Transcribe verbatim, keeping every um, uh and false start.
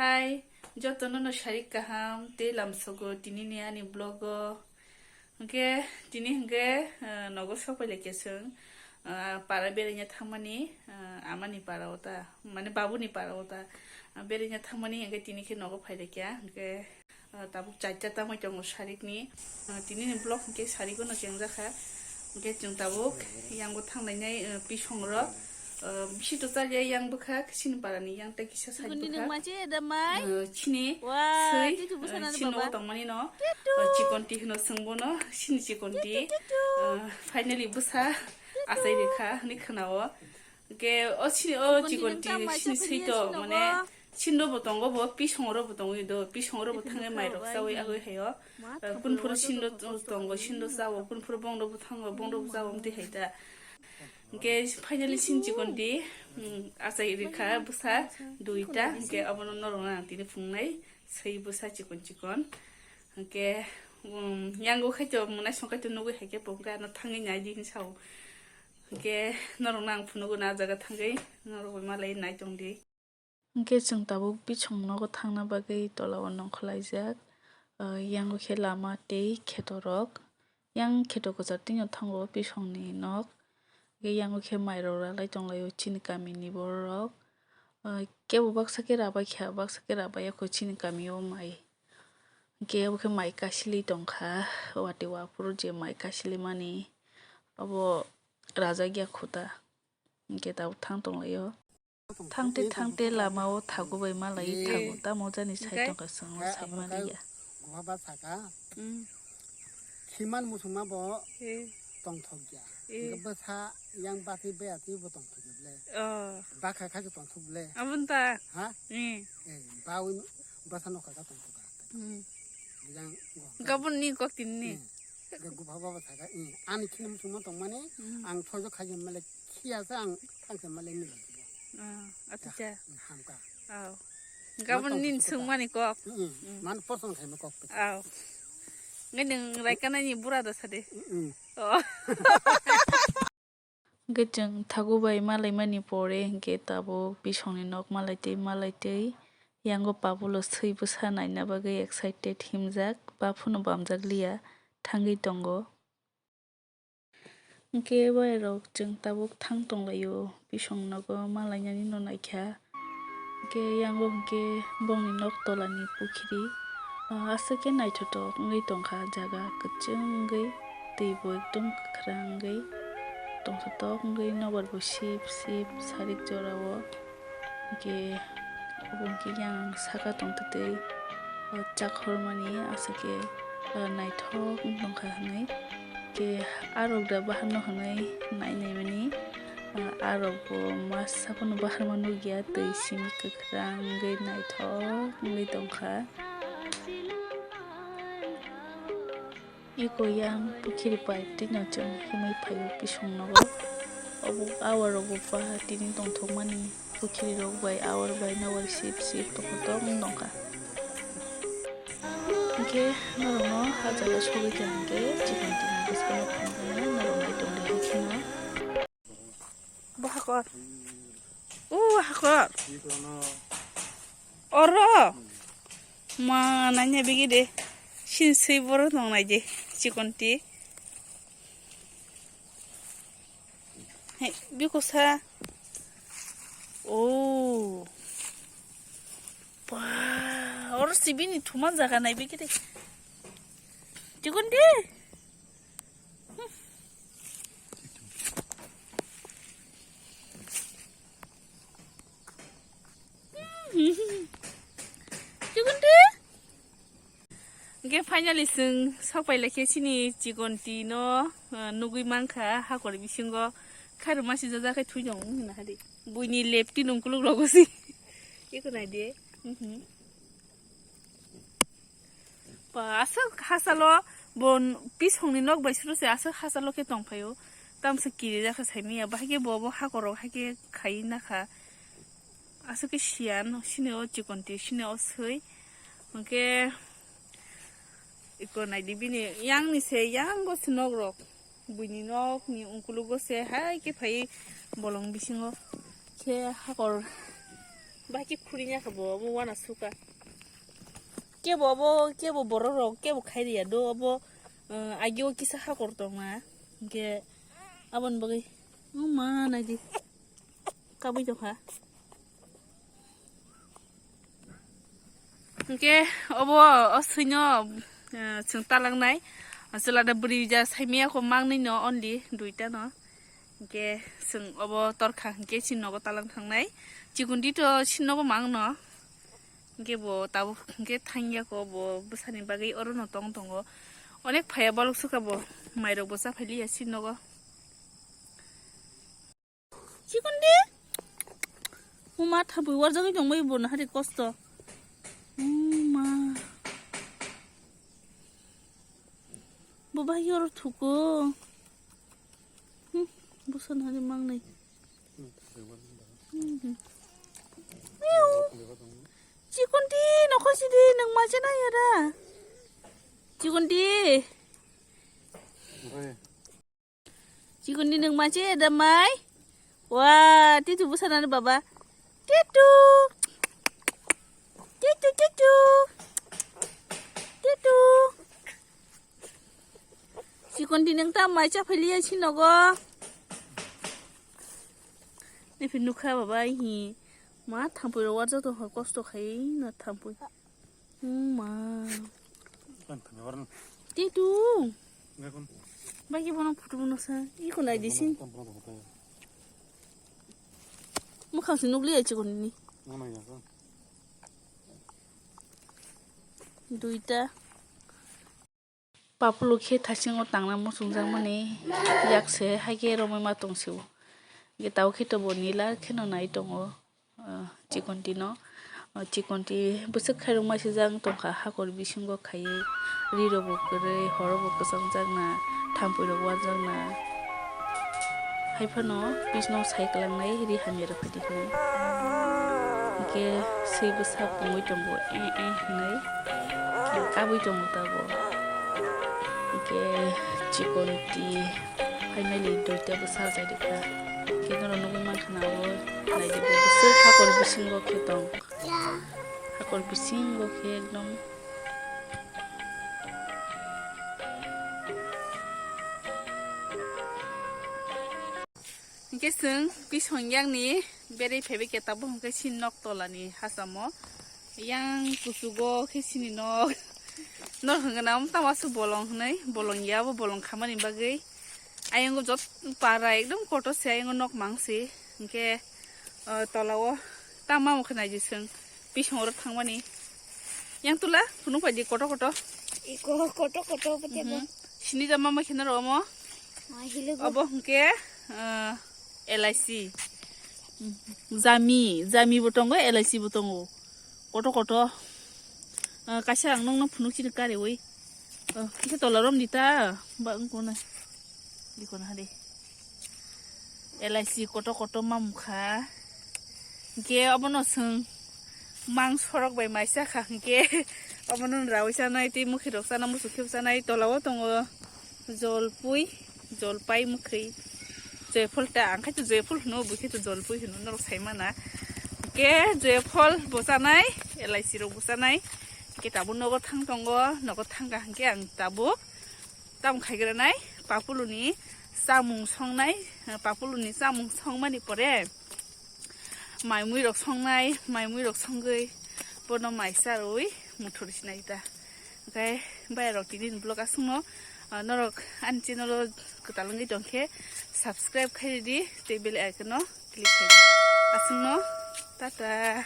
Hai, jotono no sarik kaham tei lamsogo tinini ani vlog o. Hwnkhe tini hwnkhe, eh, nogo sokpailaikha chwng, eh, para beraina thangmani, eh, amani para o ta, mane babuni para o ta, eh, beraina thangmani hwnkhe tini khe nogo phailaikha. Hwnkhe, eh, tabuk chaita tangwi tongo sarikni. Eh, tinini vlog hwnkhe sarikno chengjakha. Hwnkhe chwng tabuk yango thanglainai, eh, pisongrok. Eh, bisi to chaliya yang bwkha, sini parani yang tei kisa side bwkha. Eh, chini swi, eh, chini nogo tongmani no, eh, chikonti hwno chwng bono, sini chikonti. Eh, finally bwsa achai rikha hwnwi khwnao. Hwnkhe o sini o chikonti sini swi to mane sindo bo tongo bo, pisongro bo tongo do, pisongro bo thangwi mairok chawi agwi haio. Eh, kunphuru sindo tongo, sindo chao, kunphuru bongdo bo thango, bongdo bo chao, amtwi hai ta. Hwnkhe finally sini chikonti, mm, achai rikha bwsa duita, hwnkhe abono norokno ang tini phungnai swi bwsa chikon chikon. Hwnkhe, um, yango khaito mwnai songkhaito nugwi haikhe bo hwnkhe ano thangwi naidi hinwi sao. Hwnkhe norokno ang phunugo na jaga thangwi norok bai malai nai tongdi. Hwnkhe chwng tabuk bisong nogo thangna bagwi tola o nongkhorlaijak. Ah, yango khe lama tei kheto rok. Yang kheto kwchar tini thango bisongni nok. Hwnkhe yango khe mairok ralai tonglaio chini kamini borok. Ah, kebo baksa khe rabai kha, baksa khe rabai ya kho chini kamio mai. Hwnkhe abo khe mai kasili tongkha, watwi waphuru je mai kasili mani abo rajakya khuta. Hwnkhe tabuk thang tonglaio. Thangte thangte lama o thagu bai malai thagu, tamo jani sai tongkha chwngno sai maliya. Guha ba saka. Khiman musungma bo tongthok ya. Hwnkhe bwsa yang bati baya twi bo tongthok ya ble. Bakha kha se tongthok ble. Abon ta. Ha? Bawi bwsa nokha ka tongthok ka. Yang gabon ni kok tin ni. Guha ba saka. Ani khiman musungma tongmani ang thojo khaji male khiya sa ang thangse male ni. Ah, acha cha. Hamka. Aw. Gabon nin sungmani kok. Man porson khaima kok. Aw. Ngai nung raikana ni bura da sade. Oh. Hwnkhe chwng thagu bai malaimani pore hwnkhe tabuk bisongni nok malai tei malai tei yango pabulo swi bwsa naina bagwi excited himjak, ba phunu bamjak liya thangwi tongo. Hwnkhe boyarok chwng tabuk thang tonglaio, bisong nogo malainani no naikha. Hwnkhe yango hwnkhe bongni nok tolani pukhiri, ah, aswk khe naithotok wngwi tongkha, jaga kwchwng wngwi, twi bo ekdom kwkhwrang wngwi tongthotok wngwi, nobar bo sip sip sarik jorao. Hwnkhe obo hwnkhe yang saka tongtwtwi, o chakhormani aswk khe, o naithok wng tongkha hwnwi. Khe arok da baharno hwnwi nai naimani, o arok bo masa phano baharma nukya, twi simi kwkhwrang wngwi naithok wngwi tongkha. Eko yang pukhiri pipe twi no chwng himwi phaio bisong nogo. Obo awa rogo ba tini tongthokmani pukhiri rok bai awar bai nawar sip sip tongthok wng tongkha. Hwnkhe norokno ha jaga sogwi kha hwnkhe chikon tini bwskano phunuknai norok nai tongdi hai kheno. Bo hakor. O hakor. Oro. Ma nanya bigi de. Sin sui boro tong nai de. Chikon ti. He, biko sa. O. Ba, oro sibini thuman jaga nai bigi de. Chikon ti. Chikon ti. Hwnkhe finally chwng sokpai laikhe chini chikon twi no, uh, nugwi mankha hakor bisingo khairokma sijajak khe thwi tongo wngkha na hadi. Buini lepti nungkuluk rogo si. Eko naidi. Mhm. Ba, aswk hachalo bo n-, bisongni nok bai suru se aswk hachalo khe tongphaio. Tamsa kirijak khe saimanya, bahai khe bo, bo hakorok hai khe khai nakha. Aswk khe siyan, sini o chikon twi, sini o swi. Hwnkhe eko naidi bini yang ni se, yang go se nok rok. Buini nok ni ungkulugo se hai khe phai bolong bisingo khe hakor Bahai khe khuriya kha bo, obo wana suka. Kebo obo, kebo borok rok, kebo khairiya do, obo, eh, agio kisa hakor tongma. Hingke aboni bagwi, o ma, naidi. Kabui tongkha. Hingke obo o swino, eh, chwng talangnai. Chwla da bwrwi ja saimaya kho mangnwi no only duita no. Hingke chwng obo torkha hingke chini nogo talang thangnai. Chikon di to chini nogo mang no. Hingke bo tabuk hingke thangya kho bo bwsani bagwi oro no tong tongo. Onek phaiya bolok sukha bo mairok bo chaphai liya chini nogo. Chikon di. Uma thabwi warjagwi tongbai bo nahari kosto. Uma. Bo bahai oro thuko. Hmm, busa nahari mangnai. Hmm. Miu. Chikon di, nokho sidi, nang macha nai ada. Chikon di. Chikon di nwng mache da mai. Wa, titu bwsa nani baba. Titu. Titu, titu. Titu. Chikon di nwng ta mai cha phai liya si nogo. Niphi nukha baba hi. Ma thampui ro warjak tong kosto khai na thampui. Ma. Kan thanya warna. Titu. Ngakon. Bagi bono photo bono sa. Iko nai disin. Mukhang si nukli ai chikon ni. Mana ya ko. Duita. Papulu khe thaisingo tangna muchungjakmani yakse haikhe romwi ma tongsio. Hwnkhe tabuk khe to bo nila kheno nai tongo, ah, chikonti no. Ah, chikonti bwswk khairokma sijak tongkha hakor bisingo khaiwi, rirokbo kwrwi, horobo kwchangjakna, thampui rok wajakna. Haiphano bisno sai kwlangnai ri hamya rwphadi hinwi. Hwnkhe swi bwsa pungwi tongo, eh, eh, hinwi. Kabwi tongo tabuk. Hwnkhe chikonti finally duita bwsa chairikha. Hwnkhe norok nugwi mankha na o naidi bo bwswk hakor bisingo khe tong. Hakor bisingo khe ekdom. Hwnkhe chwng bisong yakni berwi phaibai khe tabuk hwnkhe chini nok tolani hachamo. Yang kuchugo khe chini nok. Nok hwnkhe na tamo aswk bolong hwnwi, bolong ya bo bolong khamani bagwi. Ayang o jot para ekdom kotor se, ayang o nok mang se. Hwnkhe, o, tola o tamo khe naidi chwng. Bisong oro thangmani. Yang tula, phunuk pai di koto koto. Iko koto koto pate bo. Mhm. Sini jama ma khena ro omo. Ma hilo go. Obo hwnkhe, eh, L I C. Jami, jami bo tongo, L I C bo tongo. Koto koto. Eh, kaisa ang nongno phunuk chini kariwi. Eh, kisa tola rom di ta. Ba wngkona. Dikon hade. L I C koto koto mamukha. Hwnkhe obono chwng mang sorok bai mai chakha hwnkhe obono rawi chanai tei mwkhwirok chana muchuk khe chanai. Tola o tongo jolpui, jolpai mwkhwi, joyphol ta, ang khe to joyphol hwno, bui khe to jolpui hwno, norok sai mana. Hwnkhe joyphol bo chanai, L I C rok bo chanai. Hwnkhe tabuk nogo thang tongo, nogo thangkha hwnkhe ang tabuk tamo khaigranai, papuluni chamung songnai, papuluni chamung songmani pore mai mui rok songnai, mai mui rok songwi bono mai charwi muthur sinai ta. Hwnkhe bayarok tini ni vlog aswkno, ah, norok ani channel o kwtal wngwi tongkhe subscribe khai ridi tei bell icon o click khai di. Aswkno tata.